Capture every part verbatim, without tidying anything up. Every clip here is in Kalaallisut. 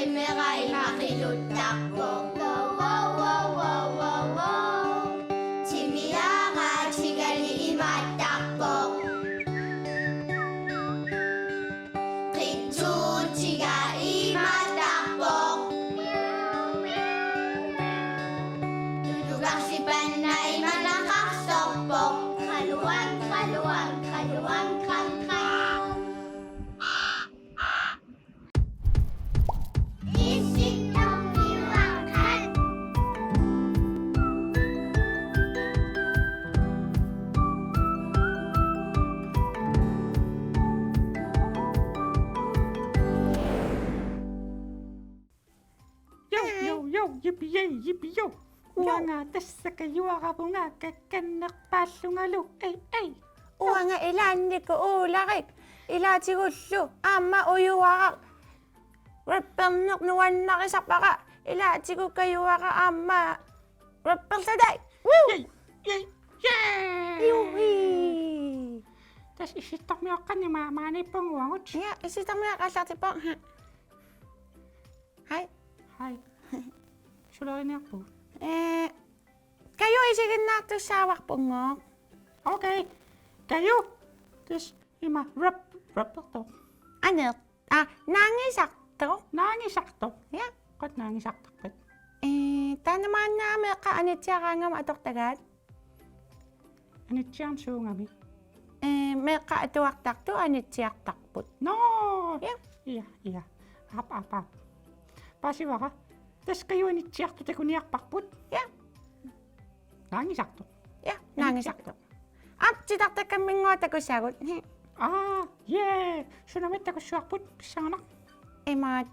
Timera ima qiluttarpoq. Wow, wow, wow, wow, wow, wow. Timiara tigali imaattarpoq. Qitsuutiga imaattarpoq. Tulugarsipanna imanaqarsorpoq. Qaluang, qaluang, qaluang, qang, qang. Jou, jou, jou, yippee, yippee, jou. Uanga tassa kajuaravunga kakkannerpaallungalu. Ei, ei. Uanga ilaanniku uularik. Ilaatigullu aamma ujuaraq. Rapperneq nuannarisarpara. Ilaatigut kajuaraq aamma rapperlutai. Woo! Yay! Yay! Yay! Juhi! Tassa issittormiuaqqanni ma-, maaniippunga uagut. Ja, issittormiuaqqat aallartippoq. Hej. Hej. Suleriniarpugut. Eh, Kaju isiginnaartussaavarpugooq. Okay. Kaju. Tassa ima rap-, rappertoq. Aneq. Ah, naangisartoq. Naangisartoq. Ja. Qanoq naangisartarpat? Eh, taanna maanna meeqqat anitsiaraangama atortagaat. Anitsiarneq suugami? Eh, meeqqat atuartartut anitsiartarput. Nå! Ja. Ja, ja. Aap, aap, aap. Paasivara. Tassa Kaju anitsiartoq takuniarparput. Ja. Naangisartoq. Ja, naangisartoq. Aap, titartakkamminnguaq takussaagut. Hi. Aa, jee. Sunamit takussuarput, pissanganaq. Imaat.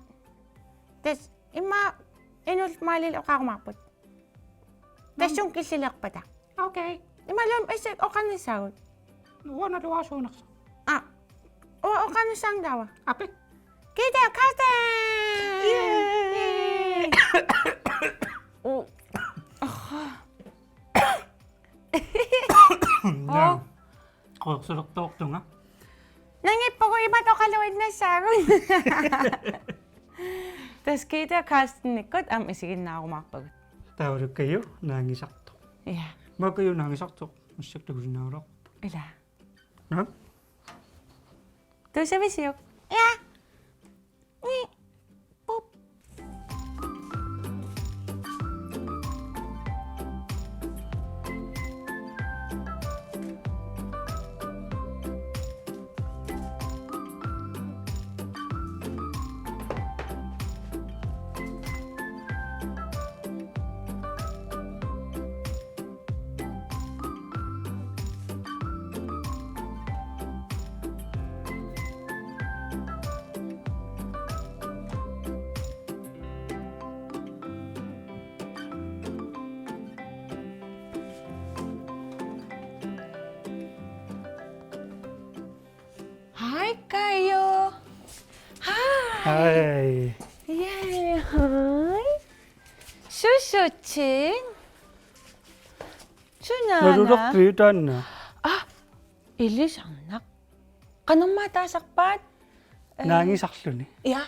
Tassa ima inullu Maalil oqarumaarput. Tassunga killilerpata. Okay. Imaluunniit issik oqarnissaagut. Uanga luaasuunersoq. Aa. Uanga oqarnissaanga taava. Aap. Kiitaa Karsten! Yay! Yay! Uh. Aha. Nå. Qoorsulertoortunga. Nangippagu imatut oqaluinnassaagut. Tassa Kiitaa Karstenikkut aamma isiginnaarumaarpagut. Taavalu Kaju naangisartoq. Ja. Aamma Kaju naangisartoq. Massakkut takusinnaagaluarpoq. Ilaa. Nå? Tusaavisiuk? Ja. Ni. Pup. Hej, Kaju. Hej. Hej. Ja, hej. Susutsing. Sunaana. Nalulerpiuk taanna? Ah, ilisarnaq. Qanormaa taasarpaat? Eh, naangisarluni. Ja,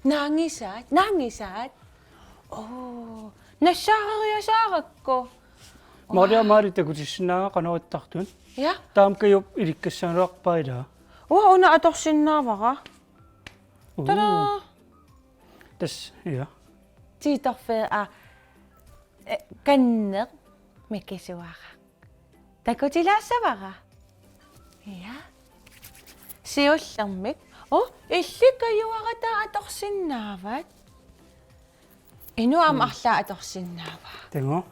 naangisaat, naangisaat. Oo, nassaareriasaarakku. Maria Mari takutissinnaagakku qanoq ittartut. Ja. Taama Kajup ilikkassagaluarpaa ilaa. Uanga una atorsinnaavara. Uu. Tada! Tassa, ja. Tiitorfeeraa, eh, kanneq mikisuara. Takutilaassavara. Ja. Siullermik. Oh, illit Kajuarataa atorsinnaavat. Inuk aamma arlaat atorsinnaavaa. Takuuk.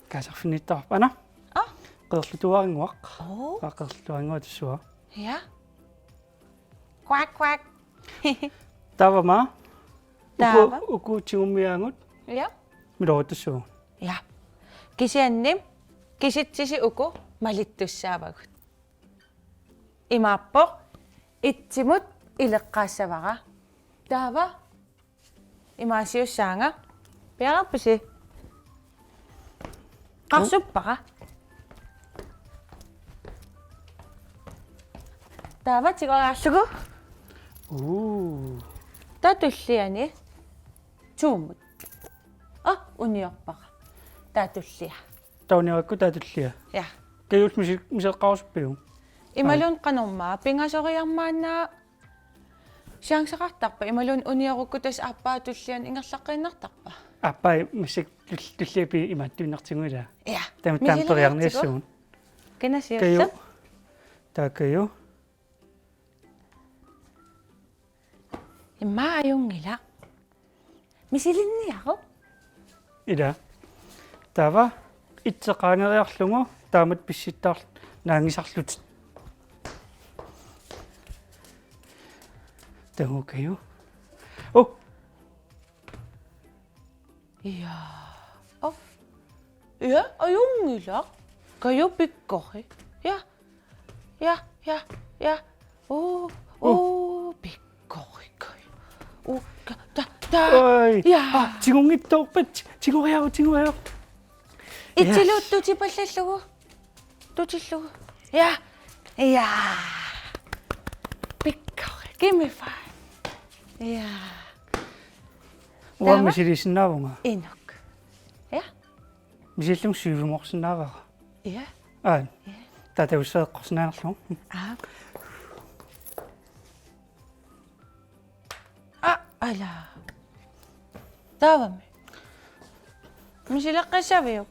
Kaasarfinniittarpa ana? Ah. Qeerlutuarinnguaq. Oh. Aa, qeerlutuarinnguaq tussua. Ja. Quack, quack. Taava aamma. Taava. Uku, uku tigummiaagut. Ja. Miloritussuugut. Ja. Kisianni kisitsisi uku malittussaavagut. Imaappoq itsimut ileqqaassavara. Taava imaasiussaanga. Piareerpisi? Qarsuppara. Taava tigoriarlugu. Uu. Taava tulliani. Tuumut. Ah, uniorpara. Taatullia. Taava uniorakku taatullia. Ja. Kajup misi-, miseqqarusuppiuk? Imaluunniit qanormaa pingasoriarmaannaa chanceqartarpa imaluunniit uniorukku tassa aappaa tulliani ingerlaqqiinnartarpa? Aappaa massakkut tul-, tulliani imaattuinnartigu ilaa. Ja. Taama taama periarniassagut. Kina siulleq? Kaju. Taava Kaju. Immaqa ajunngilaq. Misilinniaruk. Ila. Taava itseqaangeriarlugu taamatut pissittarlutit naanngisarlutit. Taava Kaju. Oh. Ja. Oh. Ja, ajunngilaq. Kaju pikkori. Ja. Ja, ja, ja. Uu, uu, pikkori Kaju. Uu, ka-, ta-, ta-. Oi. Ja. Ah, tigunngitsoorpat, ti-, tigoriaruk, tigoriaruk. Yes. Itsiluut tutipallallugu. Tutillugu. Ja. Ja. Pikkori. Give me five. Ja. Uanga taava? Misilisinnaavunga. Inuk. Ja. Misillunga syvimorsinnaavara. Ja. Aa. Ja. Taava takussareqqorsinnaanerlugu. Aa. Aa, ala. Taavami. Misileqqissaviuk?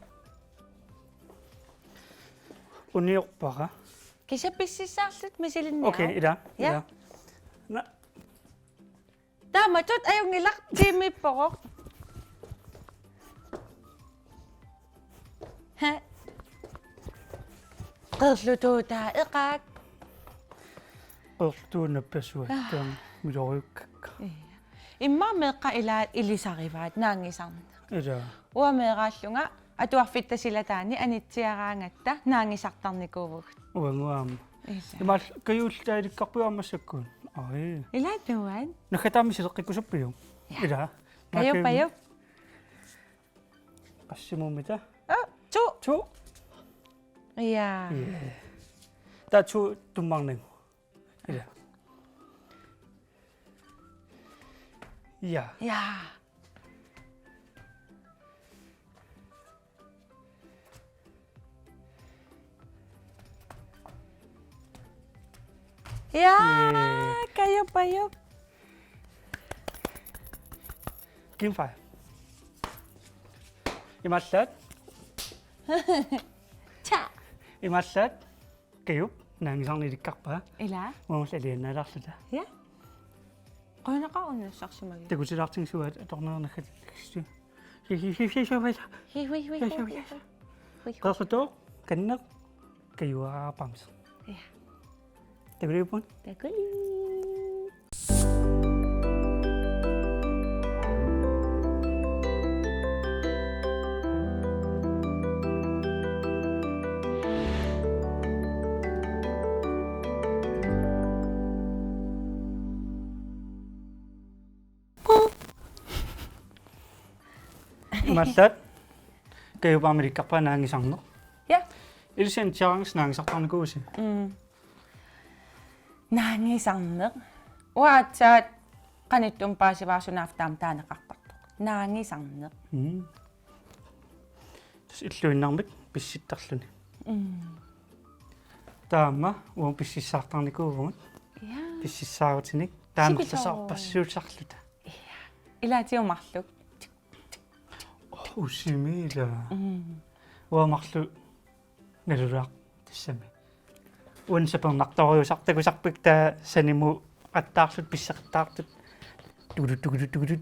Uniorpara. Kisianni pississaarlutit misilinniaruk. Okay, ila. Ja. Ila. Na- Taamatut ajunngilaq tiimiippooq. He. Qerlutuutaa eqaak. Qerlutuunnappassua. Ah. Taama miloriukkakka. Ia. Immaqa meeqqat ilaat ilisarivaat naanngisarneq. Ila. Uanga meeraallunga atuarfitta silataani anitsiaraangatta naanngisartarnikuuvugut. Uanguaam. Ila. Imaal Kajuullu ilikkarpiuk aamma massakkut. Ai. Ila tuan. Naggataami sileqqikkusuppiuk? Ja. Ila. Kaju, Kaju. Pajup. Qassimuumita? Oh, to. To. Ja. Ja. Taava to tummarnagu. Ja. Ja. Ja. Ja, ja. Kajup, pajup. Kim fai. Imaallaat. Cha. Imaallaat. Kajup, naanngisarneq ilikkarpaa. Ila. Uangulla aliannaalaarluta. Ja. Qujanaqa unnassarsimagi. Takutilaartinngisaat atorneranakkat. Hi, hi, hi, hi, hi, hi. Hi, hi, hi, hi, hi, hi. Qeerlutuup kanneq Kajuaraq bamse. Ja. Takuliupput. Takuliu. Imaallaat Kajup aamma ilikkarpaa naanngisarneq. Ja. Ilissi anitsiaraangassi naanngisartarnikuuisi? Mm. Naanngisarneq. Uanga aatsaat qanittumi paasivara sunaaffa taama taaneqartartoq. Naanngisarneq. Mm. Tassa illuinnarmik pissittarluni. Mm. Taama uagut pississaartarnikuuvugut. Ja. Pississaarutinik. Taama sipitoo. Amerlasoorpassuusarluta. Ja. Ilaatigut marluk. Oh, usimi ila. Mm. Uanga marluk nalulaaq tassami. Uani sapernartorujussuusarpakka taava sanimut attaarluta pisseqattaartut. Tukutu, tukutu, tukutu.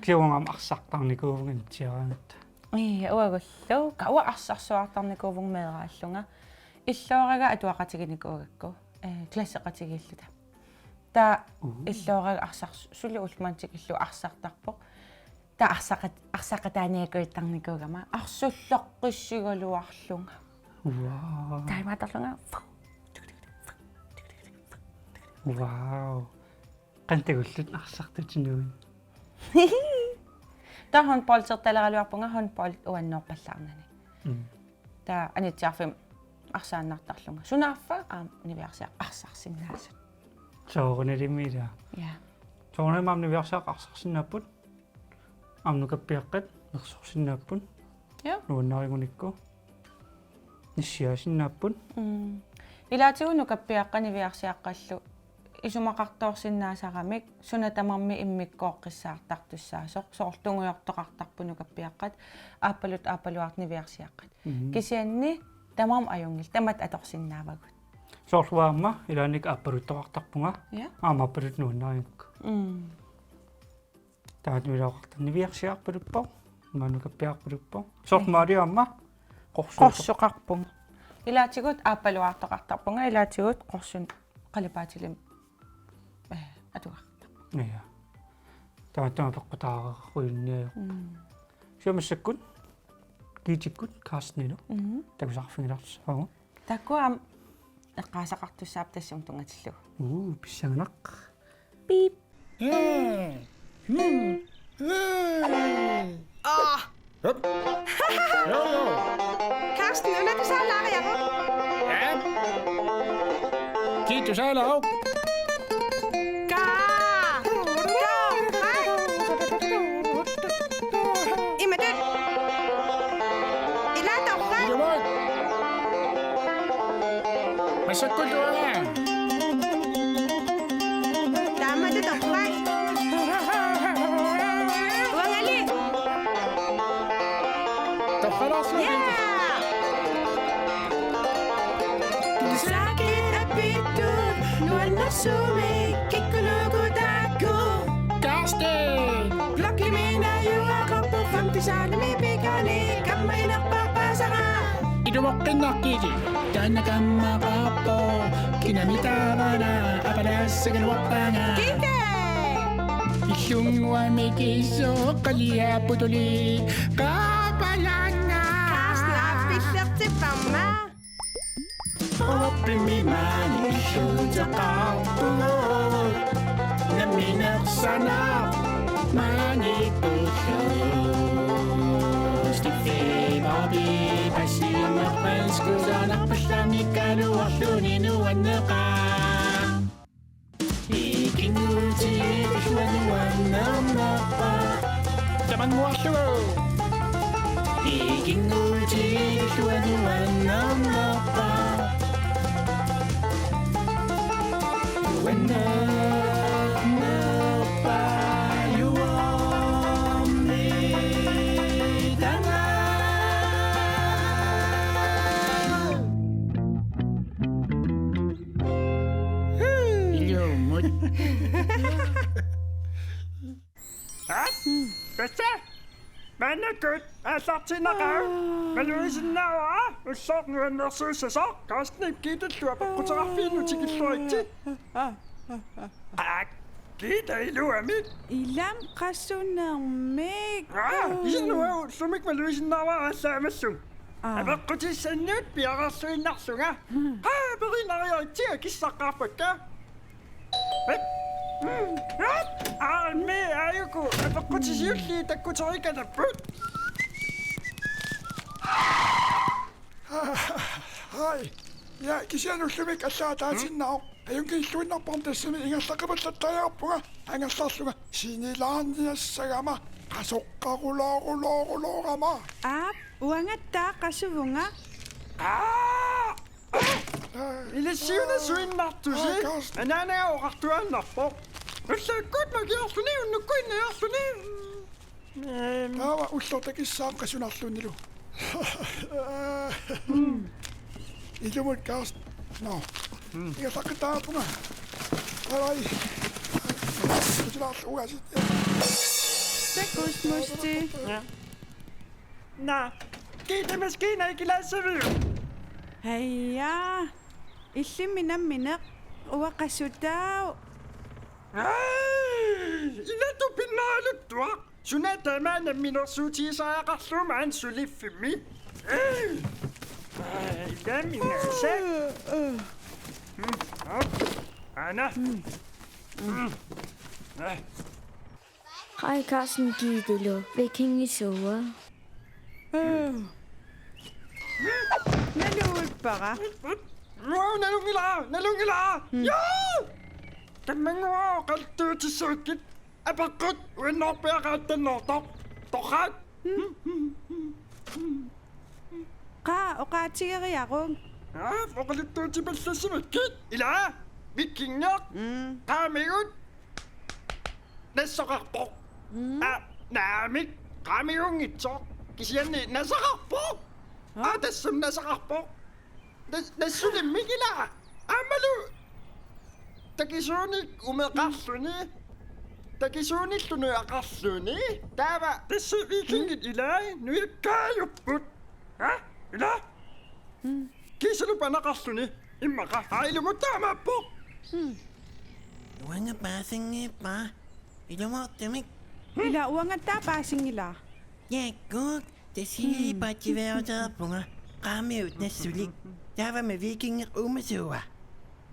Kisianni uanga aamma arsartarnikuuvunga anitsiaraangatta. Ii, uagullu. Ka uanga arsarsuartarnikuuvunga meeraallunga. Illooraga atuaqatiginikuugakku. Eh, klasseqatigiilluta. Taava Uu. Illooraga arsars-, suli ullumanna tikillugu arsartarpoq. Taava arsaqat-, arsaqataaniakkuittarnikuugama arsulloqqissigaluarlunga. Wow. Taamaattarlunga. Wow. Qanoq takullutit arsartutinik? Taava håndboldertaleraluarpunga håndbold uannoorpallaarnani. Mm. Taava anitsiarfimmi arsaannartarlunga. Sunaaffa aamma niviarsiaqqat arsarsinnaasut. Soorunalimi ilaa. Ja. Soorunalimi aamma niviarsiaqqat arsarsinnaapput. Aamma nukappiaqqat nersorsinnaapput. Ja. Nuannarigunikku. Nissiaasinnaapput. Mm. Ilaatigut nukappiaqqat niviarsiaqqallu isumaqartoorsinnaasaramik suna tamarmi immikkooqqissaartartussaasoq, soorlu tungujortoqartarput nukappiaqqat, aappaluttoq aappaluartoq niviarsiaqqat. Mhm. Kisianni tamarmik ajunngillat, tamatta atorsinnaavagut. Soorlu aamma ilaanni aappaluttoqartarpunga. Ja. Aamma aappaluttoq nuannarigukku. Mm. Taava niviarsiaqqat niviarsiarpaluppoq, aamma nukappiarpaluppoq. Soorlu maani aamma qorsu-. Qorsoqarpunga. Ilaatigut aappaluartoqartarpunga, ilaatigut qorsunik qalipaatilik, eh, atugartarpunga. Ja. Taava taama peqqutaarujunniajoq. Mm. Kisianni massakkut Giitikkullu Carstenilu. Mhm. Takusarfigilaartussaavagut. Takuam eqqaasaqartussaapput tassunga tunngatillugu. Uu, pissanganaq. Piip. Ah. Hup. Jo, jo. Carsten, una tusaalaariaruk? Ja. Giit tusaalaaruk. Kaa. Kaa. Imatut. Ilaa torrak. Ilumut. Massakkut uanga. Taamatut torrak. Uangali. Torralaarsuit. Ja. Tusaakit apittut nuannersuumik kikkunuku taakku. Carsten! Blokkimi najugaqarpoq femte saalimi pikani kammaginerpaasara. Ilumoqqinnaqqiti taanna kammaqarpoq kinami taavana apalassagaluarpaanga. Kite! Illunnguamik isoqqalia putuli qaapalanga. Carsten, aappillertipparma. Oppimi maani illuuteqarpugut. Namminersaanaq maani pullu. Stiffi Bobby, passimarpasku saanarpallamik kaluarluni nuanneqaaq. Ikinguuti illuanuannernerpa. Tamannguarlugu. Ikinguuti illuanuannernerpa. Uannernerpa juormi tanga. Ilumut. Aap, tassa. Maannakkut aallartinnaqaaq. Malugisinnaavara ullormi nuannersuussasoq, Carstenip Giitillu apeqquteqarfinnut tikilluaritsi. Aa, Giita iluamik. Ilami qasunermik. Aa, isinnuagu ullumi malugisinnaavara aallaamassummik. Aa. Apeqqutissannut piareerluinnarlunga. Hmm. Aa, perinnariaritsi akissaqqaarpakka. Aammi aajuku apeqqutisiulli takkuteriikanapput. Hai. Ja, kisianni ullumi allaat ataatinnaavoq. Ajunngiilluinnarparput tassami ingerlaqqipallattariaqarpunga angerlarlunga sinilaarniassagama qasoqqarulaarulaarulaarama. Aap, uangattaaq qasuvunga. Aa! Ilissiuna suinnartusi. Aa, Carsten. Anaanaga oqartuaannarpoq. Ullaakkut makiarluni unnukkut innajarluni. Ehm. Taava ullortakissaaq qasunarlunilu. Ilumut Carsten. Nå. Mm. Ingerlaqqittariaqarpunga. Bye bye. Qutilaarlu uasit. Takuss' Musti. Ja. Naa, Giita maskiina ikilaassavigit? Haja, illimmi nammineq uanga qasutaavoq. Ai, ilatu pinnaaluttuaq. Suna tamaat namminersuutigisariaqarlugu maani suliffimmi. Ai, ai, ilami nasa. Mm, op. Aana. Mm. Ai. Hej, Carsten, Giitelu. Vikingisuua. Naluuppa. Aa. Nuu, nalunngilaq, nalunngilaq. Hmm. Jaa! Tamanguaq qalluutissaakkit. Apeqqut, uannoorpiaqaattannoortoq. Torrak. Hmm. Qaa, oqaatigeriaruk. Aa, oqaluttuutipallassimakkit. Ila, vikingeq. Hmm. Qaamigut. Nassoqarpoq. Mm. Aa, naamik, qaamigunngitsoq. Kisianni nasaqarpoq. Aa? Aa, tassami nasaqarpoq. Nas-, nassulimmik ila. Aammalu takisuunik umeqarluni. Takisuunillu nujaqarluni. Taava tassa vikingit ilai nujakkaajupput. Aa? Ila? Mm. Kiisalu panaqarluni. Immaqa aa, ilumut taamaappoq. Mm. Uanga paasinngippara. Ilumoortumik. Ila, uangattaaq paasinngilaq. Jaakkuk, tassili Mm. paatsiveerutereerpunga. Qaamigut nassulik. Taavami vikingeq uumasuua.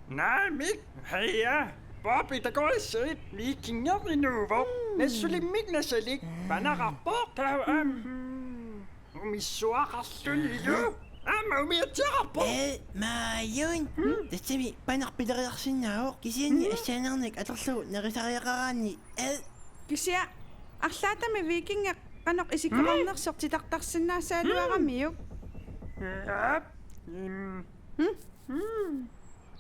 Naamik, haja. Poppy, takorissuit, vikingeq inuuvoq. Mm. Nassulimmik nasalik. Mm. Panaqarpoq, taava aamma. Mm. Umissuaqarlunilu. Aamma umiatsiaqarpoq. Ee, maajun. Hmm? Tassami panarpileriarsinnaavoq. Kisianni Hmm? assaanernik atorlugu nerisariaqaraanni. Ee. Kisianni arlaatami vikingeq qanoq isikkoqarnersoq Hmm? titartarsinnaassagaluaramiuk. Aap. Hmm. Hmm? Hmm.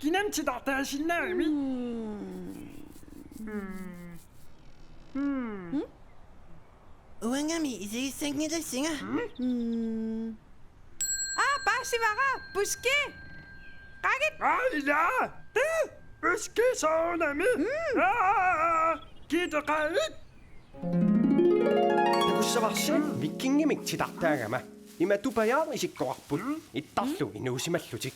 Kinami titartaasinnaavimi? Hmm. Hmm. Hmm. Hmm? Uangami isigissanngilaq singa. Mm. Aa, paasivara, Puski. Qaagit. Aa, ila. Te, Puski soorunami. Mm. Aa, Kiite qaagit. Takussavarsi vikingimik titartaagama. Ima tupajaaq isikkoqarput. Mm. Ittarlu inuusimallutik.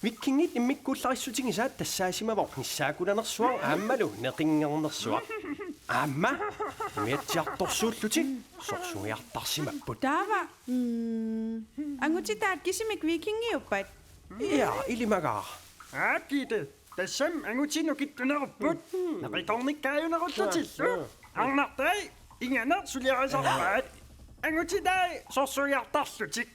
Vikingit immikkuullarissutigisaat tassaasimavoq nissaakkulanersuaq aammalu neqinngornersuaq. Aamma umiatsiartorsuullutik sorsuiartarsimapput. Taava. Mm. Angutitaat kisimik vikingiuppat? Ja, ilimagaara. Aa, Kiite, tassami angutit nukittunerupput. Neqikornikkaajunerullutillu. Arnartai inganeq suliarisarpaat. Angutitai sorsuiartarlutik.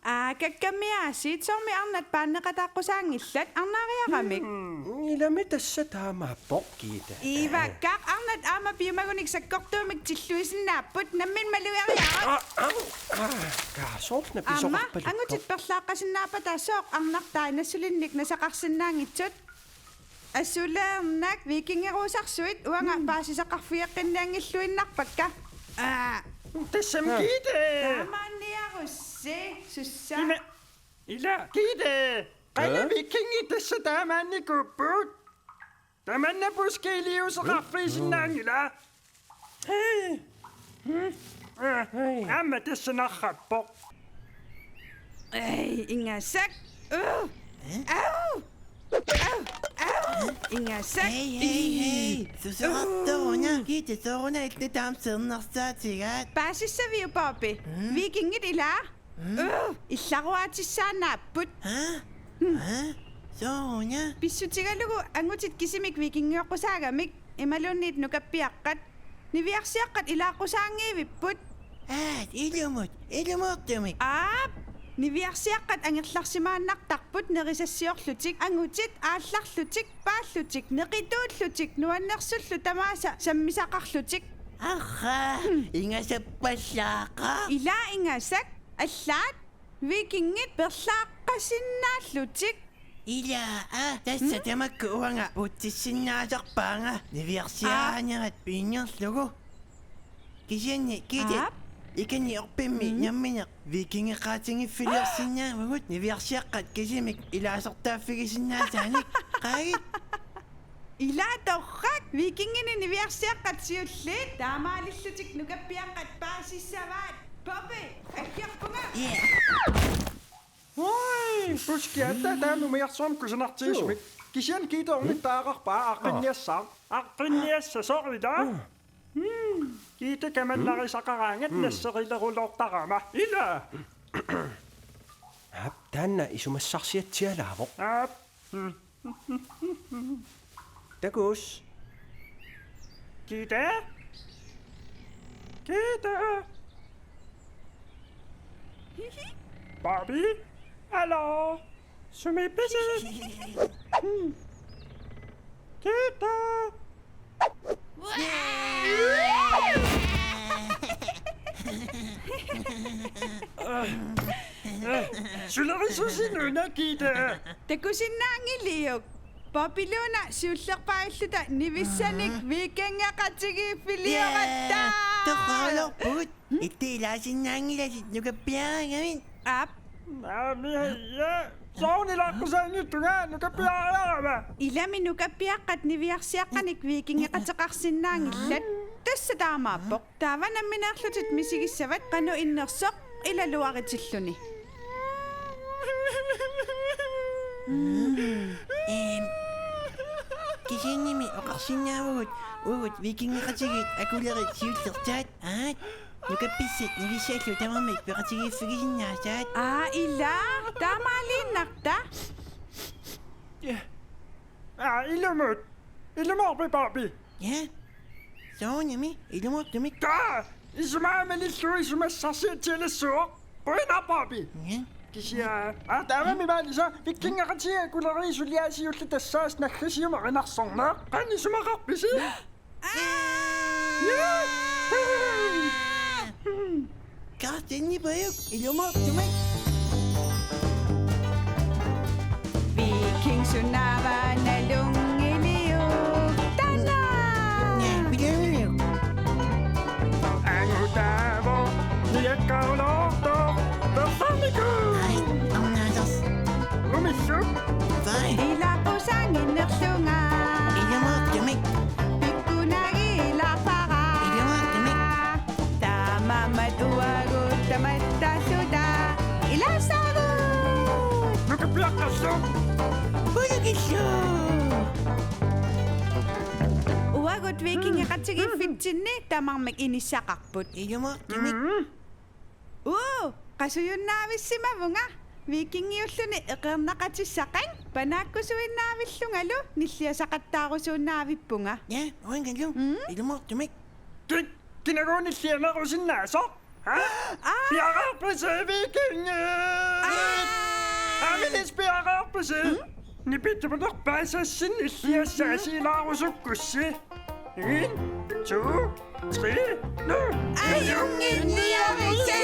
Aa, kakkamiaasiit, soormi arnat paanneqataaqqusaanngillat, arnaariaramik. Mm. Ilami tassa taamaappoq, Kiite. Iivakkaq, arnat aamma piumagunik sakkortuumik tilluisinnaapput, nammineq malugeriaruk. Aa, aa, aa, kaa, soorlu Aamma, pisoqarpaluttoq. Angutit perlaaqqasinnaappata sooq arnartai nassulinnik nasaqarsinnaanngitsut? Asuleernak vikingeruusarsuit uanga Mm. paasisaqarfigeqqinnianngilluinnarpakka. Aa. Tassami Aa. Kiite. Taamaanniarussi, sussa. Ima, ila, Kiite. Qanga Aa? Vikingit tassa taamaannikuupput. Tamanna Puski iliuuseqarfigisinnaanngilaq. Hej. Hmm? Aa, Hej. Aamma tassa narrappoq. Ei, ingasak. Uh. Eh? Au. Au. Au. Ingasak. Hej, hej, hej. Ii. Susoqartoruna. Uh. Kiite, sooruna illit taama siornarsaatigaat? Paasissaviuk, Poppy? Hmm? Vikingit ila? Hmm? Uh, illaruaatissaannaapput. Ha? Hmm. Ha? Sooruna? Pissutigalugu angutit kisimik vikingioqqusaagamik, imaluunniit nukappiaqqat. Niviarsiaqqat ilaaqqusaanngivipput. Aat, ilumut, ilumoortumik. Aap, niviarsiaqqat angerlarsimaannartarput nerisassiorlutik, angutit aallarlutik, paallutik, neqituullutik, nuannersullu tamaasa sammisaqarlutik. Arraa, Hmm. ingasappallaaqaaq. Ila ingasak, allaat, vikingit perlaaqqasinnaallutik. Ila, aa, tassa Mm? tamakku uanga putsissinnaasarpaanga niviarsiaanerat piinnerlugu. Kisianni Kiite, Aap. Ikani orpimmi Mm. nammineq vikingeqaatigiiffiliorsinnaavugut niviarsiaqqat kisimik ilaasortaaffigisinnaasaanik. Qaagit? Ila torrak, vikinginik niviarsiaqqat siulliit taamaalillutik nukappiaqqat paasissavaat. Poppy, aggiorpunga. Ja. Oi, Puski, aatsaat taama umiarsuarmik kusanartigisumik. Suu. Kisianni Kiite ornittariaqarpaa, aqqinniassaaq. Aqqinniassasoq ila. Mm. Hmm, Kiite kamannarisaqaraangat Mm. nasserileruloortarama. Ila. Aap, taanna isumassarsiatsialaavoq. Aap. Hmm. Takuss. Kiite? Kiite? Poppy? Hallo? Sumiipisi? Hmm. Kiitaa. Sulerisuusi una, Kiitaa. Takusinnaanngiliuk? Poppy Luna siullerpaajulluta nivissanik vikingeqatigiiffiliorata. Toqqalerput. Itti ilaasinnaanngilatit nukappiaraangamik. Aap. Naamik, ja. Soorunami ilaqqusaanngitsunga nukappiaraarama. Ilami nukappiaqqat niviarsiaqqanik vikingeqateqarsinnaanngillat. Tassa taamaappoq. Taava nammineerlutit misigissavat qanoq innersoq ilaluaritilluni. Mm. Eem. Kisiannimi oqarsinnaavugut, uagut vikingeqatigiit akulerit siullertaat, aat, nukappissat nivissallu tamarmik peqatigiiffigisinnaasaat. Aa, ila, taamaaliinnarta. Ja. Aa, ilumut. Ilumoorpit, Poppy? Ja. Soorunami, ilumoortumik. Taa! Isumaga malillugu isumassarsiatsialassuuvoq. Qujanaq, Poppy. Ja. Kisianni. Aa, taavami maalisa, vikingeqatigiit akulerit suliaat siulleq tassaavoq naggasiumarinarsorneq. Qanoq isumaqarpisi? Aa! Ja! Kartinipajuk ilumoortumik. Viking sunaava nalunngiliuk? Taanna! Ja, pilaaviliuk? Angutaavoq, niakkaluartoq, performiku! Ai, arnaasars. Umissuk. Vai. Ilaqqusaannginnerlunga. Ilumoortumik. Pikkunagilaarpara. Ilumoortumik. Taamaammat uagut tamattaalluta ilaassagut. Nukappiaqqallu. Pulukillu. Uagut vikingeqatigiiffitsinni tamarmik inissaqarput. Ilumoortumik. Mm. Uu, qasujunnaavissumavunga. Vikingiulluni eqeernaqatissaqanngilaq, panaakkusuinnaavillungalu nilliasaqattaarusuinnaavippunga. Ja, uangalu. Mm? Ilumoortumik. Ki-, kinaguunilli anerusinnaasoq? Ha? Aa! Piareerpisi, vikingi? Aa! Aamilis piareerpisi? Mm? Nipitunerpaasassinnik illiassaasiilaarusukkussi. En, to, tre, nu! Ajunngitsuarisi!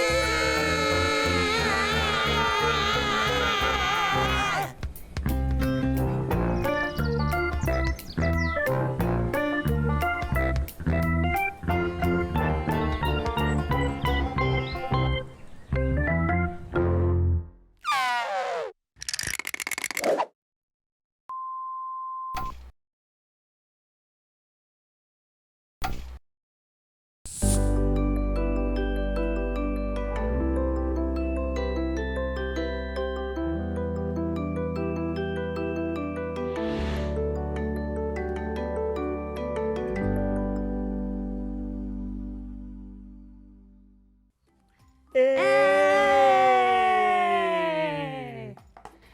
Ee!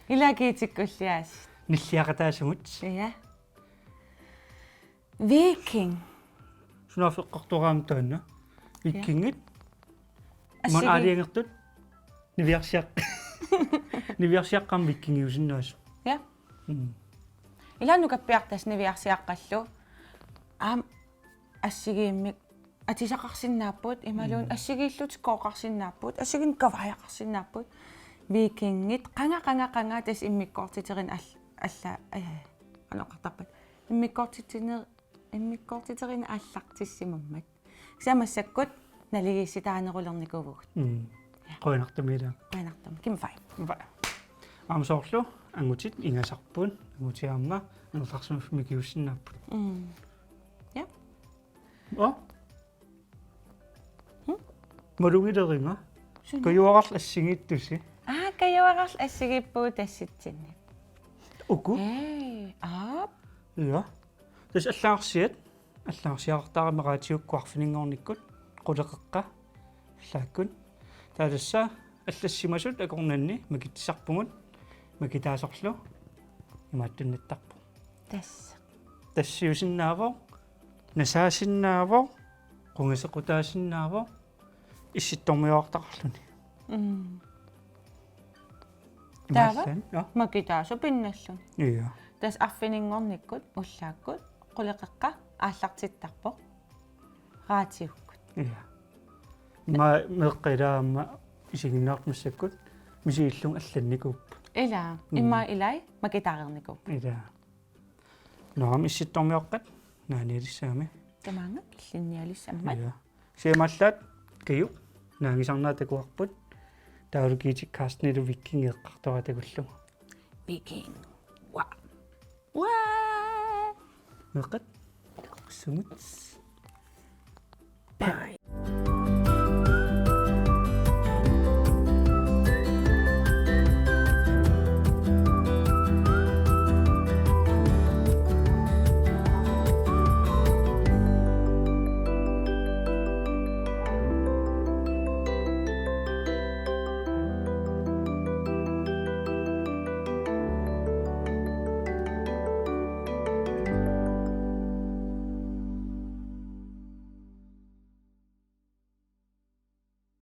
Ila kiitikkulliaas. Nilliaqataasumut. Ja. Viking. Sunaaffa eqqartoraangama taanna. Ja. Vikingit. Imaluunniit assigi- aalajangertut. Niviarsiaq-, niviarsiaqqat vikingiusinnaasut. Ja. Mm. Ila nukappiartut niviarsiaqqallu. Aamma assigiimmik atisaqarsinnaapput, imaluunniit, mm, assigiillutik kooqarsinnaapput, assigiinnik kavaajaqarsinnaapput. Vikingit, qanga, qanga, qanga, tassa immikkoortiterineq all-, alla-, ee, qanoq oqartarpat. Immikkoortitiner-, immikkoortiterineq aallartissimammat. Kisianni massakkut naligiissitaanerulernikuuvugut. Mm. Ja. Qujanartumik ila. Qujanartumik. Kimfai. Kimfai. Aamma soorlu angutit ingasarput, angutit aamma angerlarsimaffimmik ikiussinnaapput. Mm. Ja. Aa? Hmm? Malugileriga. Suna? Kajuararlu assigiittusi. Aa, kajuararlu assigiippugut tassitsinni. Uku? Ee, aap. Ja. Tassa allagarsiat, allagarsiaqartarami raatiukkut arfininngornikkut, quleqeqqa, allaakkut. Taava tassa allassimasut akornanni makitsisarpugut, makitaasorlu imaattunnittarpoq. Tassa. Tassiusinnaavoq, nasaasinnaavoq, qungasequtaasinnaavoq, issittormiuartaqarluni. Mm. Taava? Maassan. Ja. Makitaasoq pinnalluni. Ja. Tassa arfininngornikkut ullaakkut qulit qeqqat aallartittarpoq. Raatiukkut. Ja. Ma meeqqat ilaat aamma isiginnaartut massakkut misigillugit allannikuupput. Ilaa, Mm. immaqa ilai makitaareernikuupput. Ja. Nå, aamma Issittormioqqat naanialissagamik. Tamaanga killinnialissammat. Ja. Siamaallaat Kaju naangisarnera takuarput. Taavalu Kiitikkaarstenilu Vikingi eqqartoraat takullugu. Viking. Wa. Wa. Meeqqat. Sumut. Bye.